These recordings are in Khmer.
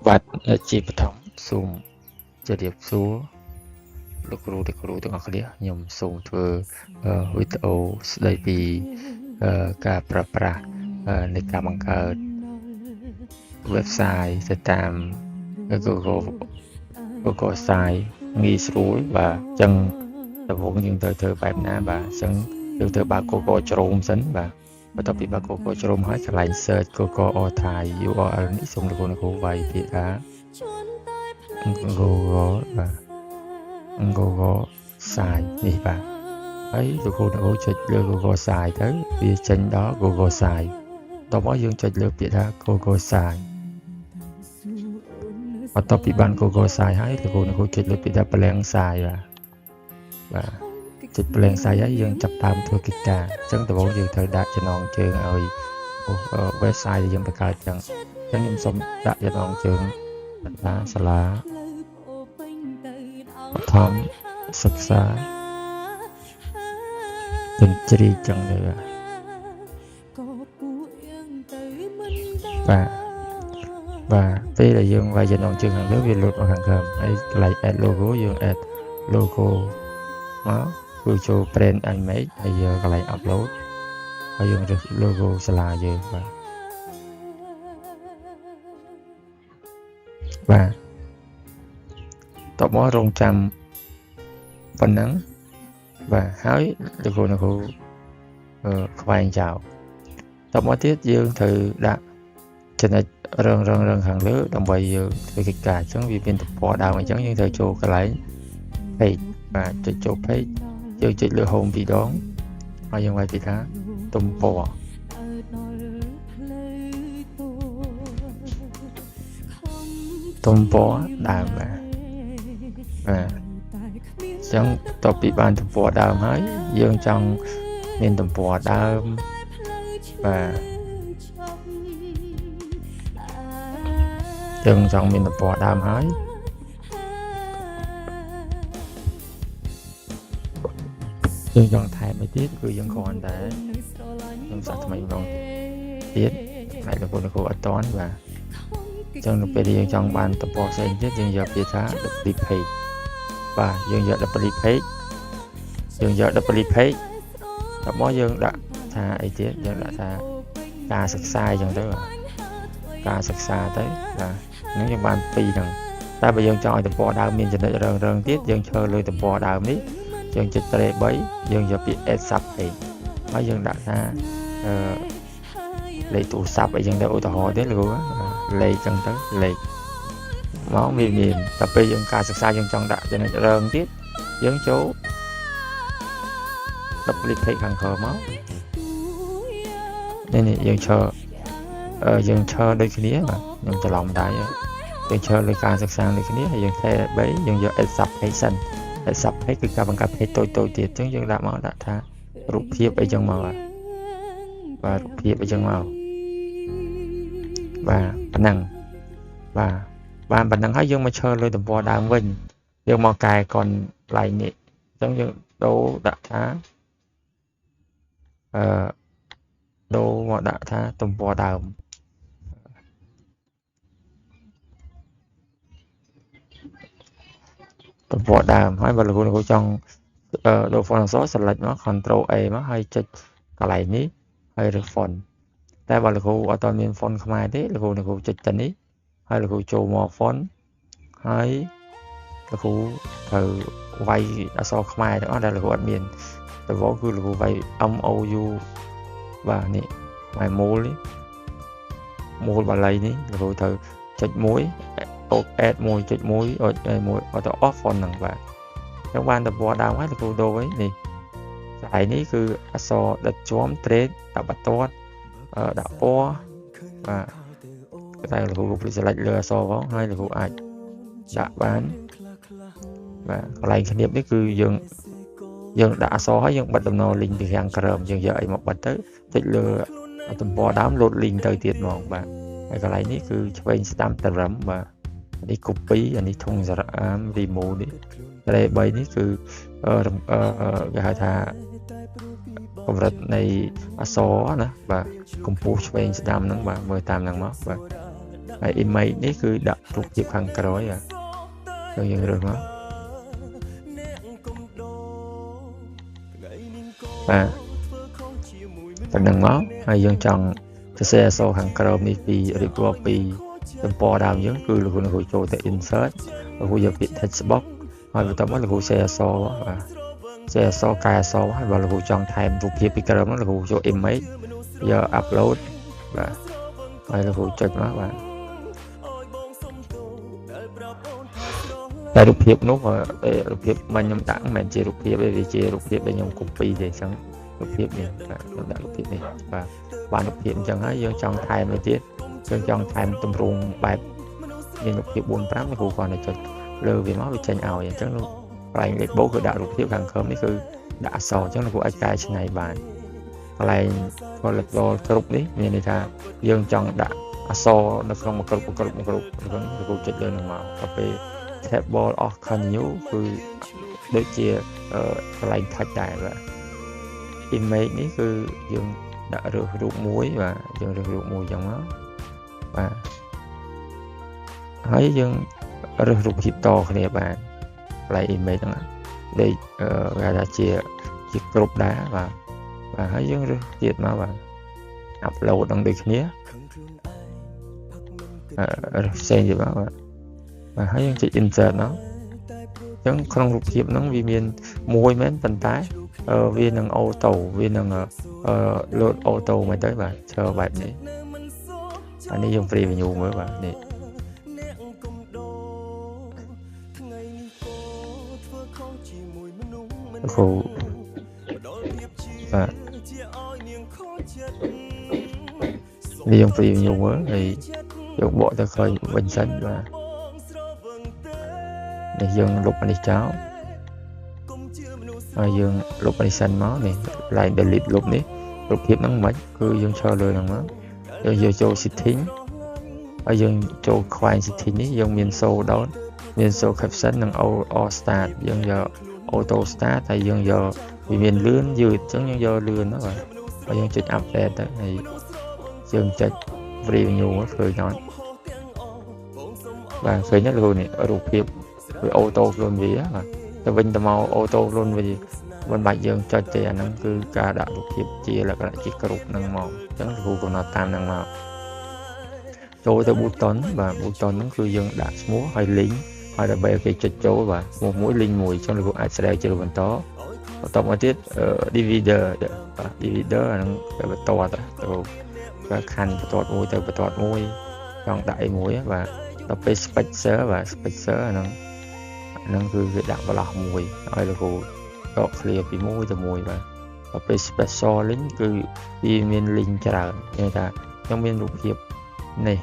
បាទជាបឋមសូមជម្រាបសួរលោកគ្រូអ្នកគ្រូទាំងអស់គ្នាខ្ញុំសូមធ្វើវីដេអូស្ដីពីការប្រើប្រាស់នៃការបង្កើត website ទៅតាម Google Site ងាយស្រួលបាទអញ្ចឹងដំបូងយើងត្រូវធ្វើបែបណាបាទអញ្ចឹងយើងត្រូវបើក Google Chrome សិនបាទបន្ទាប់ពីបើក Google Chrome ហើយកន្លែង search Google or type URL នេះសូមលោកគ្រូវាយពាក្យថា Google បាទ Google Site នេះបាទហើយលោកគ្រូអ្នកគ្រូចុចលើ Google Site ទៅវាចេញដល់ Google Site តោះមកយើងចុចលើពាក្យថា Google Site បន្ទាប់ពីបាន Google Site ហើយលោកគ្រូអ្នកគ្រូចុចលើពាក្យថា blank site បាទបាទចុច blank site ហើយយើងចាប់ដើមធ្វើកិច្ចការអញ្ចឹងដំបូងយើងត្រូវដាក់ចំណងជើងឲ្យ website ដែលយើងបង្កើតអញ្ចឹងអញ្ចឹងខ្ញុំសូមដាក់ចំណងជើងថាសាលាបឋមសិក្សាកញ្ជ្រីចឹងទៅបាទបាទពេលដែលយើងវាយចំណងជើងខាងលើវាលោតមកខាងក្រោមហើយកន្លែង add logo យើង add logo មកគឺចូល brand image ហើយយកកន្លែង upload ហើយយើងរើស logo សាលាយើងបាទបាទតបមករងចាំប៉ុណ្ណឹងបាទហើយលោកគ្រូអ្នកគ្រូខ្វែងចោលតបមកទៀតយើងត្រូវដាក់ចំណុចរងរងរងខាងលើដើម្បីយើងធ្វើកិច្ចការអញ្ចឹងវាមានទំព័រដើមអញ្ចឹងយើងត្រូវចូលកន្លែង page បាទចុចចូល page យើងចុចលើ home ពីរដងហើយយើងវាយពាក្យថាទំព័រទំព័រដើមបាទបាទអញ្ចឹងតទៅពីបានទំព័រដើមហើយយើងចង់មានទំព័រដើមបាទយើងចង់មានទំព័រដើមហើយយើងចង់ថែមអីទៀតគឺយើងគ្រាន់តែខ្ញុំសាកថ្មីម្ដងទៀតហើយលោកគ្រូអត់តន់បាទអញ្ចឹងនៅពេលដែលយើងចង់បានទំព័រផ្សេងទៀតយើងយកពាក្យថា double page បាទយើងយក double page យើងយក double page តមកយើងដាក់ថាអីទៀតយើងដាក់ថាការសិក្សាអញ្ចឹងទៅការសិក្សាទៅបាទហ្នឹងយើងបានពីរហ្នឹងតែបើយើងចង់ឲ្យទំព័រដើមមានចំណុចរងរងទៀតយើងឈរលើទំព័រដើមនេះយើងចុចត្រេ3យើងយកពាក្យ add sub page ហើយយើងដាក់ថាអឺលេខទូរស័ព្ទអីចឹងទៅឧទាហរណ៍ទេលោកគ្រូលេខចឹងទៅលេខមកមានតែពេលយើងការសិក្សាយើងចង់ដាក់ចំណុចរងទៀតយើងចូល double page ខាងក្រោមមកនេះយើងឈរយើងឈរដូចគ្នាបាទខ្ញុំច្រឡំដែរយើងឈរលើការសិក្សាដូចគ្នាហើយយើងថែ3យើងយក add sub page សិន add sub page គឺការបង្កើត page តូចតូចទៀតអញ្ចឹងយើងដាក់មកដាក់ថារូបភាពអីចឹងមកបាទរូបភាពអីចឹងមកបាទប៉ុណ្ណឹងបាទបានប៉ុណ្ណឹងហើយយើងមកឈរលើទំព័រដើមវិញយើងមកកែកន្លែងនេះអញ្ចឹងយើងដូរដាក់ថាអឺដូរមកដាក់ថាទំព័រដើមទំព័រដើមហើយបើលោកគ្រូចង់ដូរ font អក្សរ select មក Ctrl A មកហើយចុចកន្លែងនេះហើយរើស font តែបើលោកគ្រូអត់មាន font ខ្មែរទេលោកគ្រូចុចទៅនេះហើយលោកគ្រូចូលមក font ហើយលោកគ្រូត្រូវវាយអក្សរខ្មែរទាំងអស់ដែលលោកគ្រូអត់មានដំបូងគឺលោកគ្រូវាយ M O U បាទនេះខ្មែរមូលនេះមូលបាលីនេះលោកគ្រូត្រូវចុច1អូ add 1.1អុច1អត់ទៅអស់ font ហ្នឹងបាទអញ្ចឹងបានទំព័រដើមហើយលោកគ្រូដូរវិញនេះកន្លែងនេះគឺអក្សរដិតជាំត្រេតដាក់បន្ទាត់ដាក់ពណ៌បាទតែលោកគ្រូភ្លេច select លើអក្សរផងហើយលោកគ្រូអាចដាក់បានបាទកន្លែងគ្នាបនេះគឺយើងដាក់អក្សរហើយយើងបិទតំណ link ពីខាងក្រោមយើងយកអីមកបិទទៅចុចលើទំព័រដើមលោត link ទៅទៀតហ្មងបាទហើយកន្លែងនេះគឺឆ្វេងស្ដាំត្រឹមបាទនេះ copy អានេះធុងសារអាម remove នេះត្រេ3នេះគឺគេហៅថាកម្រិតនៃអក្សរណាបាទកម្ពស់ឆ្វេងស្ដាំហ្នឹងបាទមើលតាមហ្នឹងមកបាទ ហើយ image នេះគឺដាក់រូបភាពខាងក្រោយបាទអញ្ចឹងយើងរើសមកបាទប៉ុណ្ណឹងមកហើយយើងចង់សរសេរអក្សរខាងក្រោមនេះពីរៀបរាប់ពីទំព័រដើមយើងគឺលោកគ្រូចូលទៅ insert លោកគ្រូយកពាក្យ text box ហើយបន្ទាប់មកលោកគ្រូសេអក្សរបាទសេអក្សរកែអក្សរហើយបើលោកគ្រូចង់ថែមរូបភាពពីក្រោមនោះលោកគ្រូចូល image យក upload បាទហើយលោកគ្រូចុចមកបាទតែរូបភាពនោះរូបភាពមិញខ្ញុំដាក់មិនមែនជារូបភាពទេវាជារូបភាពដែលខ្ញុំ copy ទេអញ្ចឹងរូបភាពនេះបាទខ្ញុំដាក់រូបភាពនេះបាទបានរូបភាពអញ្ចឹងហើយយើងចង់ថែមទៅទៀតយើងចង់ថែមទម្រង់បែបមានរូបភាព4 5លោកគ្រូគ្រាន់តែចុចលើវាមកវាចេញឲ្យអញ្ចឹងកន្លែងលេខបូកគឺដាក់រូបភាពខាងក្រោមនេះគឺដាក់អក្សរអញ្ចឹងលោកគ្រូអាចកែច្នៃបានកន្លែង collapsible គ្រប់នេះមានន័យថាយើងចង់ដាក់អក្សរនៅក្នុងមួយគ្រប់មួយគ្រប់មួយគ្រប់អញ្ចឹងលោកគ្រូចុចលើនឹងមកដល់ពេល table of continue គឺដូចជាកន្លែង touch ដែរបាទ image នេះគឺយើងដាក់រើសរូបមួយបាទយើងរើសរូបមួយអញ្ចឹងមកបាទហើយយើងរើសរូបភាពតគ្នាបានកន្លែង image ហ្នឹងដូចគេថាជាគ្រប់ដែរបាទបាទហើយយើងរើសទៀតមកបាទ upload នឹងដូចគ្នារើសផ្សេងទៀតមកបាទបាទហើយយើងចុច insert មកអញ្ចឹងក្នុងរូបភាពហ្នឹងវាមានមួយមែនប៉ុន្តែវានឹង auto វានឹង load auto មកទៅបាទធ្វើបែបនេះអានេះយើង preview មើលបាទនេះគ្រូបាទនេះយើង preview មើលហើយយើងបកទៅក្រោយវិញសិនបាទនេះយើងលុបអានេះចោលហើយយើងលុបនេះសិនមកនេះ line delete លុបនេះរូបភាពហ្នឹងមិនគឺយើងឈរលើហ្នឹងមកយើងយកចូល setting ហើយយើងចូលខ្វែង setting នេះយើងមាន show down មាន show caption និង all start យើងយក auto start ហើយយើងយកវាមានលឿនយឺតអញ្ចឹងយើងយកលឿនណាបាទហើយយើងចុច update ទៅហើយយើងចុច preview ឃើញអត់បាទឃើញទេលោកនេះរូបភាពវា auto ខ្លួនវាបាទទៅវិញទៅមក auto ខ្លួនវាមិនបាច់យើងចុចទេអាហ្នឹងគឺការដាក់រូបភាពជាលក្ខណៈជាគ្រប់ហ្នឹងមកអញ្ចឹងគ្រូកំណត់តាមហ្នឹងមកចូលទៅ button បាទ button ហ្នឹងគឺយើងដាក់ឈ្មោះហើយ link ហើយដើម្បីឲ្យគេចុចចូលបាទឈ្មោះមួយ link មួយអញ្ចឹងលោកគ្រូអាចស្រាវជ្រាវបន្តបន្តមកទៀត divider បាទ divider អាហ្នឹងទៅបន្ទាត់ទៅបាទខណ្ឌបន្ទាត់មួយទៅបន្ទាត់មួយចង់ដាក់អីមួយបាទដល់ពេល spacer បាទ spacer អាហ្នឹងគឺគេដាក់បន្លោះមួយឲ្យលោកគ្រូដក clear ពីមួយទៅមួយបាទដល់ពេល special link គឺវាមាន link ច្រើនគេថាខ្ញុំមានរូបភាពនេះ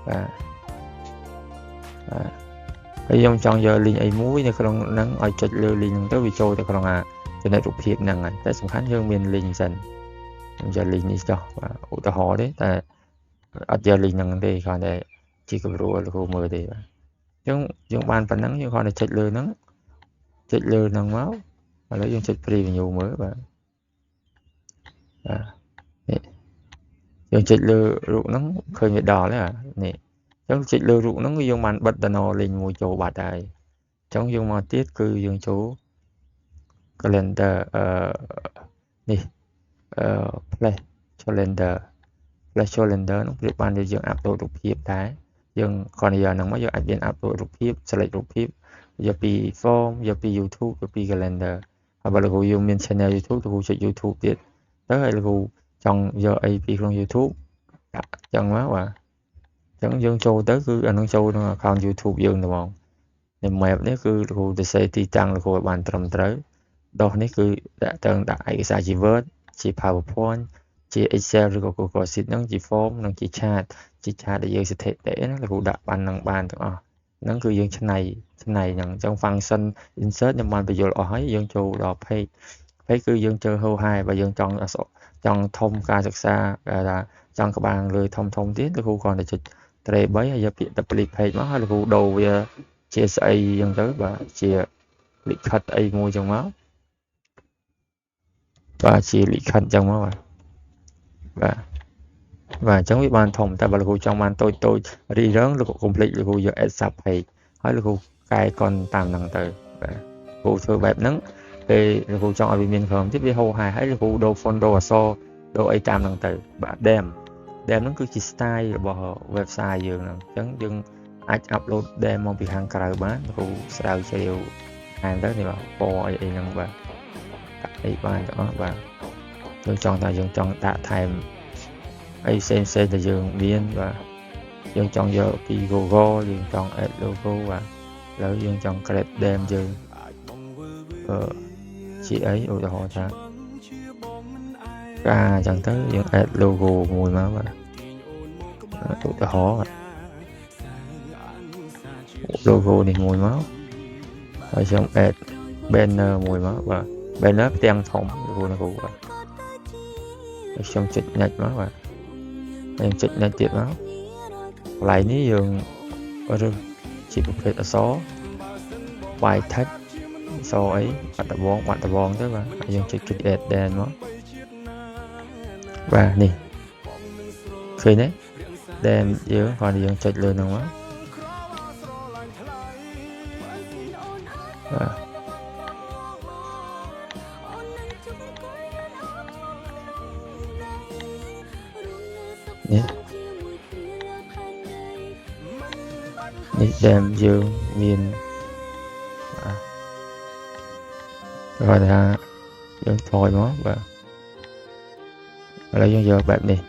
បាទបាទហើយខ្ញុំចង់យក link អីមួយនៅក្នុងហ្នឹងឲ្យចុចលើ link ហ្នឹងទៅវាចូលទៅក្នុងអាចំណុចរូបភាពហ្នឹងហើយតែសំខាន់យើងមាន link សិនខ្ញុំយក link នេះចុះបាទឧទាហរណ៍ទេតែអត់យក link ហ្នឹងទេគ្រាន់តែជាគំរូឲ្យលោកគ្រូមើលទេបាទអញ្ចឹងយើងបានប៉ុណ្ណឹងយើងគ្រាន់តែចុចលើហ្នឹងចុចលើហ្នឹងមកឥឡូវយើងចុច preview មើលបាទបាទនេះយើងចុចលើរូបហ្នឹងឃើញវាដល់ហើយនេះអញ្ចឹងចុចលើរូបហ្នឹងគឺយើងបានបិទតំណ link មួយចូលបាត់ហើយអញ្ចឹងយើងមកទៀតគឺយើងចូល calendar នេះ place calendar place calendar ហ្នឹងប្រៀបបានយើង upload រូបភាពដែរយើងគ្រាន់តែយកហ្នឹងមកយើងអាចមាន upload រូបភាព select រូបភាពយកពី form យកពី YouTube យកពី calendar ហើយបើលោកគ្រូយើងមាន channel YouTube លោកគ្រូចុច YouTube ទៀតទៅហើយលោកគ្រូចង់យកអីពីក្នុង YouTube ដាក់ចឹងមកបាទអញ្ចឹងយើងចូលទៅគឺអានឹងចូលក្នុង account YouTube យើងហ្មងនៅ map នេះគឺលោកគ្រូទៅសេទីតាំងលោកគ្រូឲ្យបានត្រឹមត្រូវដោះនេះគឺដាក់ទៅដាក់ឯកសារជា Word ជា PowerPoint ជា Excel ឬក៏ Google Sheet ហ្នឹងជា form និងជា chart ជា chart ដែលយើងស្ថិតិណាលោកគ្រូដាក់បាននឹងបានទាំងអស់ហ្នឹងគឺយើងឆ្នៃហ្នឹងអញ្ចឹង function insert ខ្ញុំបានបញ្យល់អស់ហើយយើងចូលដល់ page page គឺយើងជើហោហែបើយើងចង់ធំការសិក្សាគេថាចង់ក្បាលលើធំធំទៀតលោកគ្រូគ្រាន់តែចុច tray 3ហើយយកពាក្យ double page មកហើយលោកគ្រូដូរវាជាស្អីអញ្ចឹងទៅបាទជាលិខិតអីមួយអញ្ចឹងមកបាទជាលិខិតអញ្ចឹងមកបាទបាទ បាទអញ្ចឹងវាបានធំតែបើលោកគ្រូចង់បានតូចតូចរីរងលោកគ្រូកុំភ្លេចលោកគ្រូយក add sub page ហើយលោកគ្រូកែកុនតាមហ្នឹងទៅបាទគ្រូធ្វើបែបហ្នឹងពេលលោកគ្រូចង់ឲ្យវាមានក្រោមទៀតវាហូរហែហើយលោកគ្រូដូរ font ដូរអក្សរដូរអីតាមហ្នឹងទៅបាទ theme theme ហ្នឹងគឺជា style របស់ website យើងហ្នឹងអញ្ចឹងយើងអាច upload theme មកពីខាងក្រៅបានលោកគ្រូស្រាវជ្រាវថែមទៅនេះបាទពណ៌អីអីហ្នឹងបាទដាក់អីបានទាំងអស់បាទយើងចង់ថាយើងចង់ដាក់ថែមអីផ្សេងផ្សេងដែលយើងមានបាទយើងចង់យកពី Google យើងចង់ add logo បាទឥឡូវយើងចង់ create theme យើងអឺជាអីឧទាហរណ៍ថាការអញ្ចឹងទៅយើង add logo មួយមកបាទឧទាហរណ៍ logo នេះមួយមកហើយខ្ញុំ add banner មួយមកបាទ banner ផ្ទាំងធំលោកគ្រូលោកគ្រូបាទហើយខ្ញុំចុច next មកបាទហើយខ្ញុំចុច next ទៀតមកកន្លែងនេះយើងរើសជាប្រភេទអក្សរ by text អក្សរអីបាត់ដបងបាត់ដបងទៅបាទហើយយើងចុច create theme មកបាទនេះឃើញទេ theme យើងគ្រាន់តែយើងចុចលើហ្នឹងមកបាទនេះនេះ theme យើងមានបាទគាត់ថាយើងថយមកបាទឥឡូវយើងយកបែបនេះ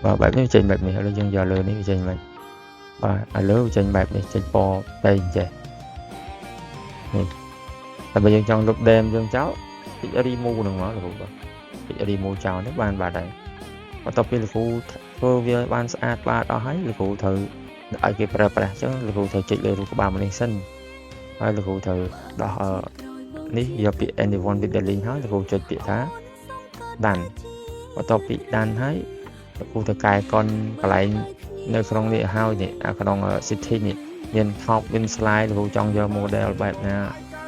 បាទបែបនេះចេញបែបនេះឥឡូវយើងយកលើនេះវាចេញមិនបាទឥឡូវចេញបែបនេះចេញពណ៌ផ្ទៃចេះនេះតែបើយើងចង់លុប theme យើងចោលតិច remove ហ្នឹងមកលោកគ្រូបាទតិច remove ចោលនេះបានបាទហើយបន្ទាប់ពីលោកគ្រូធ្វើវាបានស្អាតបាតអស់ហើយលោកគ្រូត្រូវឲ្យគេប្រើប្រាស់អញ្ចឹងលោកគ្រូត្រូវចុចលើរូបក្បាលនេះសិនហើយលោកគ្រូត្រូវដោះនេះយកពាក្យ anyone with the link ហើយលោកគ្រូចុចពាក្យថា done បន្ទាប់ពី done ហើយលោកគ្រូត្រូវកែកុនកន្លែងនៅក្នុងនេះហើយនេះក្នុង setting នេះមាន top មាន slide លោកគ្រូចង់យក model បែបណា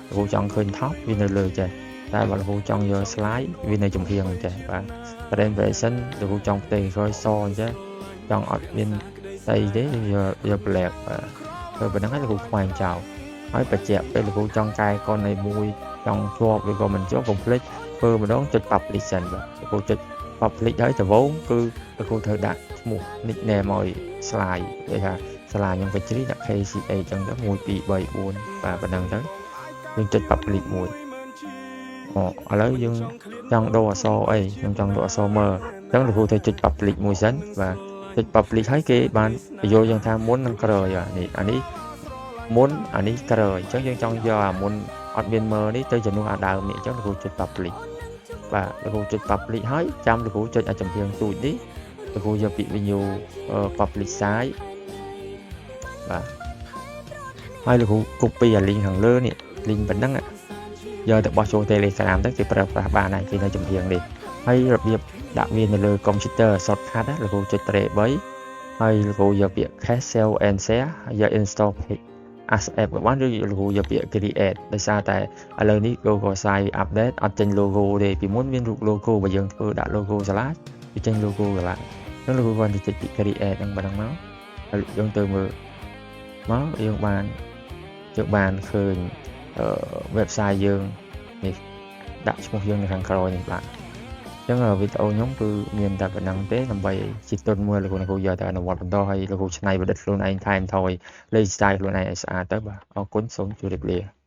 លោកគ្រូចង់ឃើញ top វានៅលើចេះតែបើលោកគ្រូចង់យក slide វានៅចំហៀងចេះបាទ presentation លោកគ្រូចង់ផ្ទៃក្រោយសអញ្ចឹងចង់អត់មានស្អីទេយកយក black បាទធ្វើប៉ុណ្ណឹងហើយលោកគ្រូខ្វែងចោលហើយបញ្ជាក់ពេលលោកគ្រូចង់កែកុនឯមួយចង់ជាប់ឬក៏មិនជាប់កុំភ្លេចធ្វើម្ដងចុច publish សិនបាទលោកគ្រូចុច publish ហើយដំបូងគឺលោកគ្រូត្រូវដាក់ឈ្មោះ nickname ឲ្យ slide គេថា slide ខ្ញុំបញ្ជ្រីដាក់ KCA អញ្ចឹងទៅ1 2 3 4បាទប៉ុណ្ណឹងទៅយើងចុច publish មួយអូឥឡូវយើងចង់ដូរអក្សរអីខ្ញុំចង់ដូរអក្សរមើលអញ្ចឹងលោកគ្រូត្រូវចុច publish មួយសិនបាទចុច publish ហើយគេបានបញ្យល់យើងថាមុននិងក្រោយនេះអានេះមុនអានេះក្រោយអញ្ចឹងយើងចង់យកអាមុនអត់មានមើលនេះទៅជំនួសអាដើមនេះអញ្ចឹងលោកគ្រូចុច publish បាទលោកគ្រូចុច publish ហើយចាំលោកគ្រូចុចអាចំហៀងទូចនេះលោកគ្រូយកពាក្យ view publish site បាទហើយលោកគ្រូ copy អា link ខាងលើនេះ link ប៉ុណ្ណឹងយកទៅបោះចូល Telegram ទៅគេប្រើប្រាស់បានហើយគេនៅចំហៀងនេះហើយរបៀបដាក់វានៅលើ computer shortcut ណាលោកគ្រូចុច tray 3ហើយលោកគ្រូយកពាក្យ cache save and share យក install page as app ក៏បានឬលោកគ្រូយកពាក្យ create ដោយសារតែឥឡូវនេះ Google Site update អត់ចេញ logo ទេពីមុនមានរូប logo បើយើងធ្វើដាក់ logo សាលាវាចេញ logo សាលាអញ្ចឹងលោកគ្រូគ្រាន់តែចុចពាក្យ create ហ្នឹងប៉ុណ្ណឹងមកហើយយើងទៅមើលមកយើងបានឃើញ website យើងនេះដាក់ឈ្មោះយើងនៅខាងក្រោយនេះបាទអញ្ចឹងវីដេអូខ្ញុំគឺមានតែប៉ុណ្្នឹងទេដើម្បីជាទុនមួយលោកគ្រូយកទៅអនុវត្តបន្តហើយលោកគ្រូច្នៃប្រឌិតខ្លួនឯងថែមថយលេង style ខ្លួនឯងឲ្យស្អាតទៅបាទអរគុណសូមជម្រាបលា។